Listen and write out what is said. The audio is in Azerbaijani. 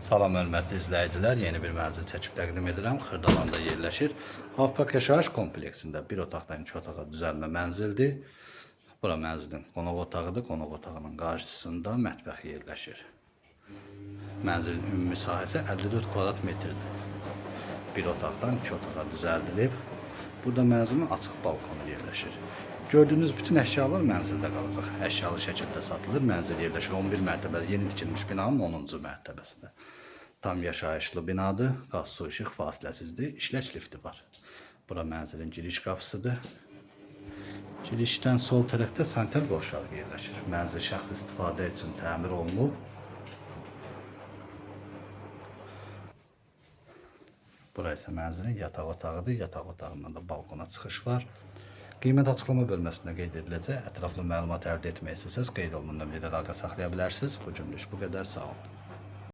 Salam hörmətli izləyicilər, yeni bir mənzil çəkib təqdim edirəm. Xırdalanda yerləşir. Avpark yaşayış kompleksində bir otaqdan iki otağa düzəlmə mənzildir. Bura mənzilin qonaq otağıdır. Qonaq otağının qarşısında mətbəx yerləşir. Mənzilin ümumi sahəsi 54 kvadrat metrdir. Bir otaqdan iki otağa düzəldilib. Burada mənzilin açıq balkonu yerləşir. Gördüyünüz bütün əşyalar mənzildə qalacaq. Əşyalı şəkildə satılır. Mənzil yerləşir 11 mərtəbəli yeni tikilmiş binanın 10-cu mərtəbəsində. Tam yaşayışlı binadır. Qaz, su, işıq fasiləsizdir. İşlək lifti var. Bura mənzilin giriş qapısıdır. Girişdən sol tərəfdə sanitar qovşağı yerləşir. Mənzil şəxsi istifadə üçün təmir olunub. Bura isə mənzilin yataq otağıdır. Yataq otağından da balkona çıxış var. Qiymət açıqlama bölməsində qeyd ediləcək. Ətraflı məlumat əldə etmək istəsəz qeyd olunan nömrədə əlaqə saxlaya bilərsiniz. Bu günlük bu qədər. Sağ olun.